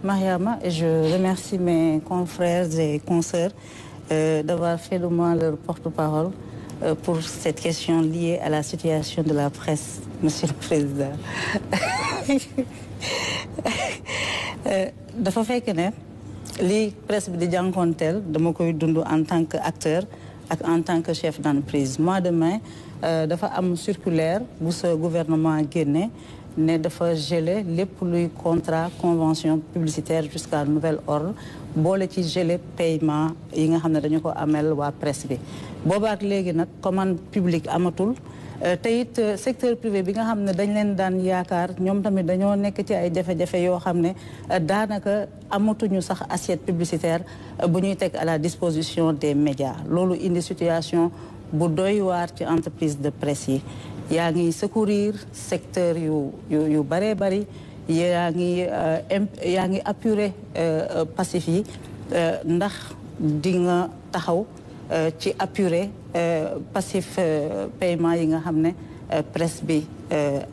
Mariama, et je remercie mes confrères et consoeurs d'avoir fait de moi leur porte-parole pour cette question liée à la situation de la presse, Monsieur le Président. dafa fekk ne li presse bi di jànkonteel dama koy dund en tant qu'acteur ak en tant que chef d'entreprise. Mois de mai dafa am circulaire bu sa gouvernement génne ne dafa gelé lépp luy contrat convention publicitaire jusqu'à nouvel ordre boole ci gelé paiement yi nga xam ne dañu ko amel waa presse bi. Boobaak léegi nag commande publique amatul te it secteur privé bi nga xam ne dañ leen daan yaakaar ñoom tamit dañoo nekk ci ay jafe-jafe yoo xam ne daanaka amatuñu sax assiette publicitaire bu ñuy teg à la disposition des médias. Loolu indi situation bu doy waar ci entreprise de presse yi. yaa ngi secourir secteur yu bëree bëri yaa ngi apurer passif yi ndax di nga taxaw ci apurer passif paiement yi nga xam ne presse bi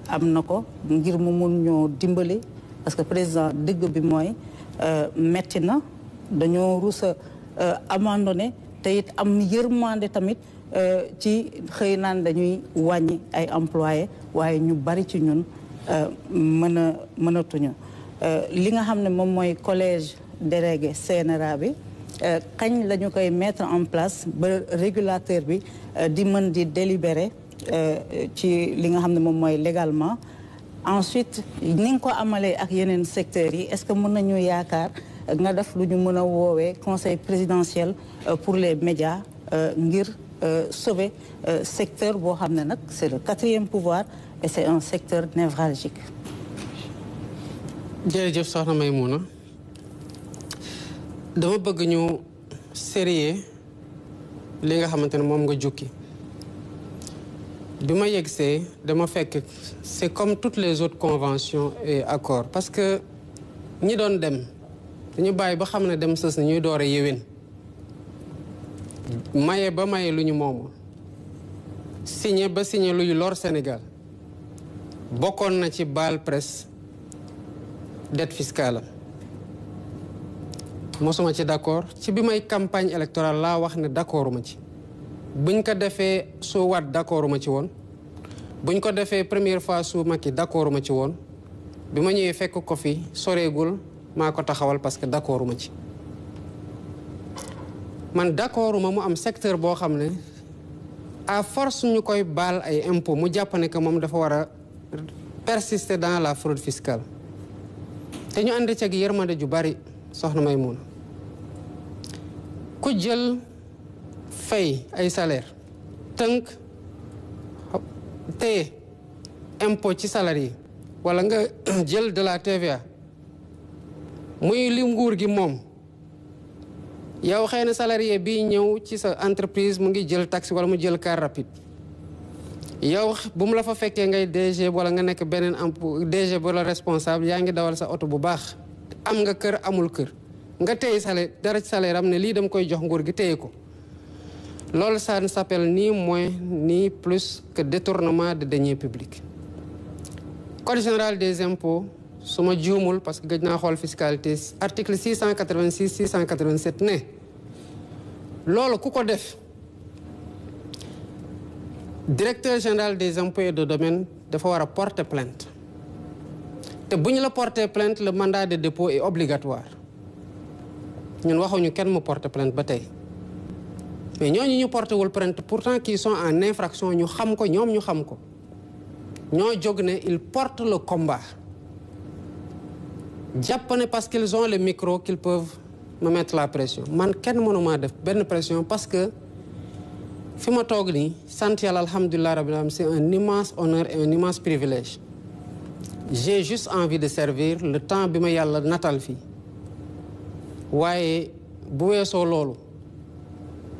am na ko ngir mu mun ñoo dimbali parce que président dëgg bi mooy metti na dañoo rusa abandonné te it am yërmande tamit ci xëy naan dañuy wàññi ay employés waaye ñu bari ci ñun mënatuñu li nga xam ne moom mooy collège délégué CNRA bi kañ la ñu koy mettre en place ba régulateur bi di mën di délibérer ci li nga xam ne moom mooy légalement. Ensuite ni nga ko amalee ak yeneen secteurs yi est-ce que mën nañu yaakaar nga def lu ñu mën a woowee conseil présidentiel pour les médias ngir sauver secteur boo xam ne nag c'est le 4e pouvoir et c'est un secteur névralgique. jërëjëf soxna Maïmouna dama bëgg ñu sérieux li nga xamante ne moom nga jukki bi ma yegsee dama fekk c'est comme toutes les autres conventions et accords parce que ñi doon dem dañu bàyyi ba xam ne dem sës na ñuy door a yéwén maye ba maye lu ñu moomul signé ba signé luy lor Sénégal bokkoon na ci baal presse dette fiscale mosuma ci d'accord ci bi may campagne électorale laa wax ne d'accorduma ci buñ ko defee su Wade d'accorduma ci woon buñ ko defee première fois su Macky d'accorduma ci woon bi ma ñëwee fekk ko fi soreegul maa ko taxawal parce que d'accorduma ci man d'accorduma mu am secteur boo xam ne à force ñu koy baal ay impôts mu jàpp ne que moom dafa war a persister dans la fraude fiscale te ñu ànd ci ak yërmande ju bari soxna Maïmouna ku jël fay ay salaire tënk téye impôt ci salaire yi wala nga jël de la TVA muy li nguur gi moom yow xëy na salarié bi ñëw ci sa entreprise mu ngi jël taxi wala mu jël car rapide yow bu mu la fa fekkee ngay DG wala nga nekk beneen DG wala responsable yaa ngi dawal sa oto bu baax am nga kër amul kër nga téye salaire dara ci salaire am ne lii dama koy jox nguur gi téye ko loolu ça ne s'appelle ni moins ni plus que détournement de deniers publics. Code général des impôts su ma juumul parce que gëj naa xool fiscalité article 686 687 ne loolu ku ko def directeur général des impôts et de domaine dafa war a porter plainte te bu ñu la porter plainte le mandat de dépôt est obligatoire ñun waxuñu kenn mu porter plainte ba tey mais ñooñu ñu porté wul plainte pourtant qui sont en infraction ñu xam ko ñoom ñu xam ko ñoo jóg ne ils portent le combat jàpp ne parce qu'ils ont le micro qu'ils peuvent me mettre la pression man kenn mënuma def benn pression parce que fi ma toog nii sant yàlla alhamdulilah rabbil alamin c'est un immense honneur et un immense privilège j'ai juste envie de servir le temps bi ma yàlla natal fii waaye bu weesoo loolu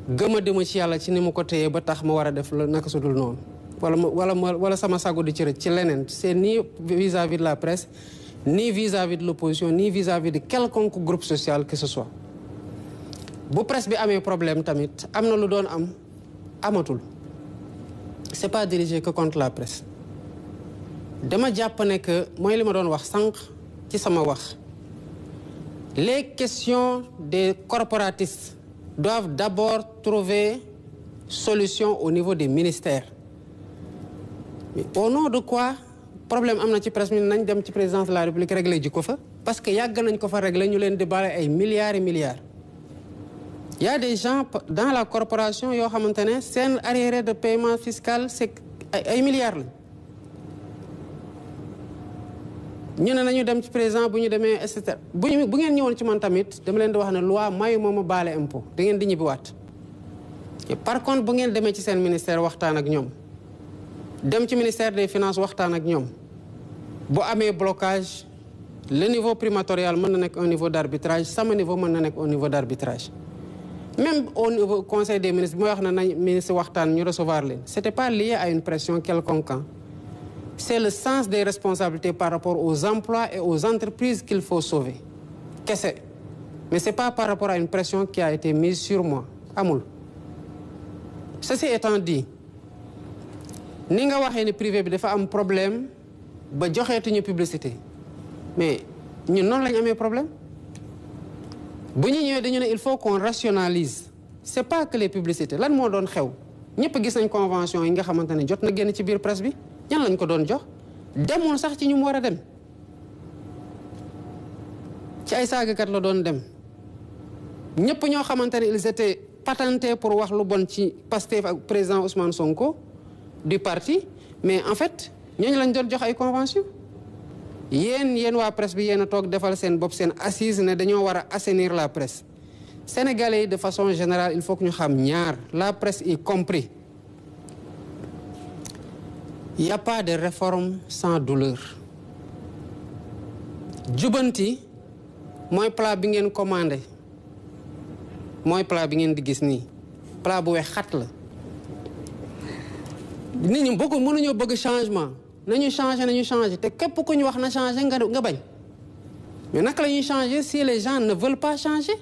gëma dema ci yàlla ci ni mu ko téyee ba tax ma war a def la naka su dul noonu wala sama sago di ci rëcc ci leneen c'est ni vis-à-vis de la presse ni vis-à-vis de l'opposition ni vis-à-vis de quelconque groupe social que ce soit bu presse bi amee problème tamit am na lu doon am amatul c'est pas dirigé que contre la presse dama jàpp ne que mooy li ma doon wax sànq ci sama wax les questions des corporatistes doivent d'abord trouver solution au niveau des ministères. Mais au nom de quoi problème am na ci presse mi nañ dem ci présidence de la République régler ji ko fa parce que yàgg nañ ko fa régler ñu leen di bale ay milliards et milliards. Il y a des gens dans la corporation yoo xamante ne seen arriéré de paiement fiscal c'est ay milliards la ñu ne nañu dem ci président bu ñu demee et cetera bu ngeen ñëwoon ci man tamit dama leen di wax ne loi mayu moo ma baale impôt da ngeen di ñibbiwaat. Par contre bu ngeen demee ci seen ministère waxtaan ak ñoom dem ci ministère des finances waxtaan ak ñoom bu amee blocage le niveau primatorial mën na nekk un niveau d'arbitrage sama niveau mën na nekk un niveau d'arbitrage. Même au niveau conseil des ministres bi may wax ne nañ ministre waxtaan ñu recevoir leen c'était pas lié à une pression quelconque. C'est le sens des responsabilités par rapport aux emplois et aux entreprises qu'il faut sauver kese mais c'est pas par rapport à une pression qui a été mise sur moi amul. Ceci étant dit ni nga waxee ni privé bi dafa am problème ba joxeetuñu publicité mais ñun noonu lañu amee problème bu ñu ñëwee dañu ne il faut qu'on rationalise c'est pas que les publicités lan moo doon xew ñëpp gis nañ convention yi nga xamante ne jot na génn ci biir presse bi ñan lañ ko doon jox demul sax ci ñu mu war a dem ci ay saagakat la doon dem ñëpp ñoo xamante ne ils étaient patentés pour wax lu bon ci Pastef ak président Ousmane Sonko du parti mais en fait ñooñu lañ doon jox ay convention yéen waa presse bi yéen a toog defal seen bopp seen assise ne dañoo war a assainir la presse sénégalais yi de façon générale il faut que ñu xam ñaar la presse y compris il y a pas de réforme sans douleur jubanti mooy plat bi ngeen commandé mooy plat bi ngeen di gis nii plat bu weex xat la nit ñi mënuñoo bëgg changement nañu changer te képp ku ñu wax na changer nga bañ mais naka la ñuy changer si les gens ne veulent pas changer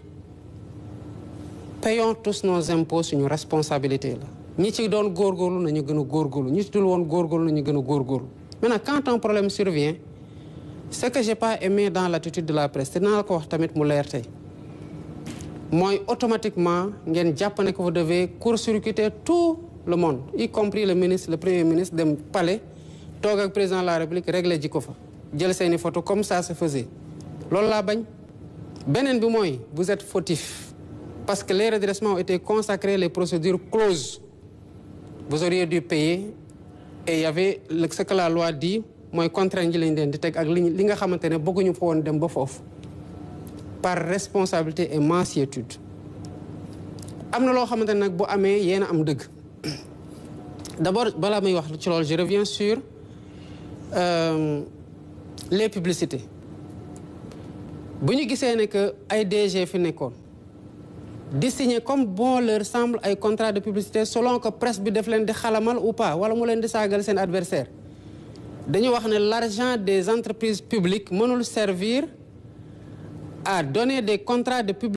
payons tous nos impôts suñu responsabilité la ñi ci doon góorgóorlu nañu gën a góorgóorlu ñi ci dul woon góorgóorlu nañu gën a góorgóorlu maintenant quand un problème survient ce que j'ai pas aimé dans l'attitude de la presse te naa la ko wax tamit mu leer tey mooy automatiquement ngeen jàpp ne que vous devez court-circuiter tout le monde y compris le ministre le premier ministre dem palais toog ak président de la République réglé ji ko fa jël seeni photo comme ça se faisait loolu laa bañ beneen bi mooy vous êtes fautif parce que les redressements ont été consacrés les procédures closes vous auriez dû payer et il y avait ce que la loi dit mooy contrainte ji lañ leen di teg ak li nga xamante ne bëgguñu fa woon dem ba foofu par responsabilité et mansuétude am na loo xamante ne nag bu amee yéen a am dëgg d'abord balaa may wax ci loolu je reviens sur les publicités bu ñu gisee ne que ay DG fi nekkoon di signer comme bon leur semble ay contrat de publicité selon que presse bi def leen di xalamal ou pas wala mu leen di saagal seen adversaire dañu wax ne l'argent des entreprises publiques mënul servir à donner des contrats de publicité